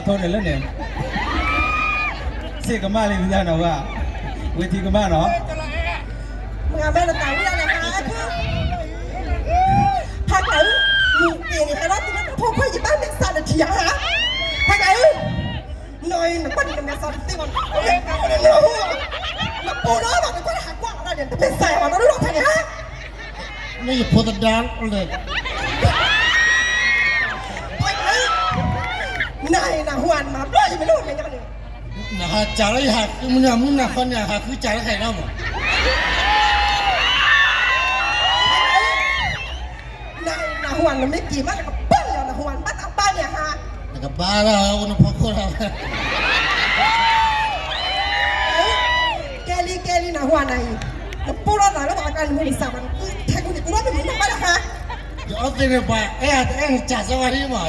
ထိန့ၣ်လၢန့ၣ်, စ့ၢ်ကမၣ်လံ ဝံသးနီၤဝဲ, ဝ့ၢ်ထံကမၣ်နီၤ, မ့ၢ်မ့ၢ်နသးဝံၣ်ဒၣ်လဲၣ်ဟါ, ဖးကျၢ်ဧၢ, မုၢ်တ့ၢ်န့ၣ် ဟဲလီၤတုၤလၢတၢ်ဖိခွါယဘၣ်မဲာ်ဆှးတထံၣ်ဧါ, ဖးကျၢ်ဧၢ, နီၢ်အံၤ နကွၢ်န့ၣ် နမဲာ်ဆှးတသ့ဘၣ်, နပူၤလီၤဘၣ် နကွၢ်လၢဟးကွၢ်လီၤဒၣ်န့ၣ် တမဲာ်ဆှးယၤဘၣ် နီၢ်လီၤထဲန့ၣ်ဧါ မ့ၢ်ယဖိသဒါလဲၣ်, နၤအံၤနဟူနမၤဘျီယမ့ၢ်လၢမဲာ်ညါန့ၣ်, နဟးစၢ်လၢယဟးဃုမုၢ်နၤမုၢ်နၤဃီန့ၣ် ဟးဃုစၢ်လၢခဲအံၤလီၤမး, နဟူနမ့ၢ်က့ၤမး နကဘၣ်လီၤ နဟူနဘၣ်တၢ်ဘၣ်န့ၣ်ဟါ, နကဘၣ်လီၤ အိၣ်နဖီခိၣ်လီၤ ကဲလံ ကဲလံ နဟူနၤအံၤ, နပူၤလီၤသးလၢပှၤအကျါန့ၣ် မ့ၢ်နစၢ်ဘၣ် နထဲကူန့ၣ် ကူလီၤမ့ၢ်မနုၤဘၣ်လၢဟါ, ယအီသံးန့ၣ် ပှၤအဲၣ်အတအဲၣ်နစၢ်စၢ်ဝဲဒ်မးအံၤ,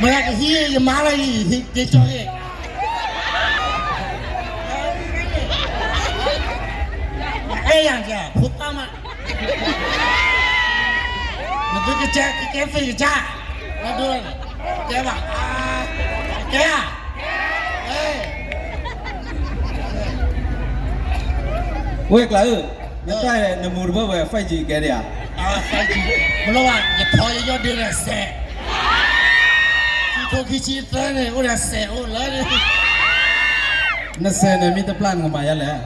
မ့ၢ်ကဟံးယမါလၢအံၤ ဟံးက့ၤကၠီဟ့ၣ် အဲၣ်ယၤကဲ ဖိသၣ်မး, နသုကကဲ ကကဲသ့ၣ်ကစၢ်, ကဲဘၣ်, ကဲဧါ, ဝဲကျၢၤဧၢ, နတၢ်နမူတဘၣ်ဝဲ five G ကဲဒၣ်ဧါ, မ့ၢ်လီၤဘၣ် ယထီယယီၢ်ဒ့ဒီးစဲး, ခံထိခံဆံသၢန့ၣ် အိၣ်ဒီးစဲးအိၣ်လၢ နစဲးန့ၣ် မ့ၢ်တပျၢ်နကမၤယါလဲၣ်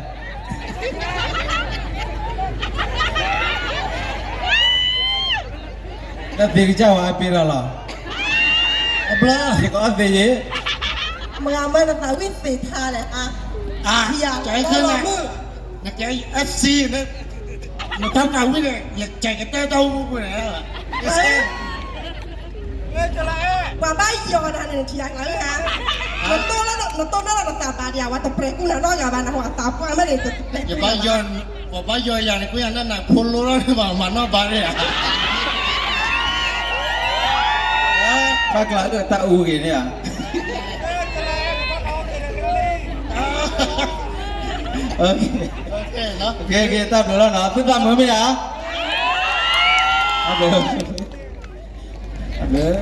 တၢ်သ့ကစၢ်ဝဲအပ့ၤလီၤလီၤ, အဘျီ ယကအီၣ်သ့ယ့ၣ်, မ့ၢ်မ့ၢ်နသးဝံၣ်သ့ထါလဲၣ်, အါ, နကဲ FC န့ၣ်, နတၢ်သးဝံၣ်န့ၣ် ယကဲကတၢၢ်တၢ်အိၣ်မူပူၤန့ၣ်, ပှၤဘၣ်ယီၤနၤန့ၣ် ထံၣ်ယၤကျၢၤဧါ, နတိၢ်နီၣ်လီၤနသးဘၣ်ဒံးဧါ, ဝဲတပြဲၤကူၣ်နၤနီတဂၤဘၣ်, နဟူအသးပှၢ်မ့ၢ်န့ၣ် တပြဲၤကူၣ်, ပှၤဘၣ်ယီၤယၤန့ၣ် ကွၢ်ယၤနးနးဖိလိလီၤန့ၣ်ဘၣ် မၤနီၣ်ဘၣ်န့ၣ်ဧါ ဘၣ်ကျၢၤဒီးတၢ်အူဂ့ၤန့ၣ်ဧါ, တၢ်ဘျုးလီၤနီၤ သုသးမုာ်မ့ၢ်ဧါ, တၢ်ဘျုး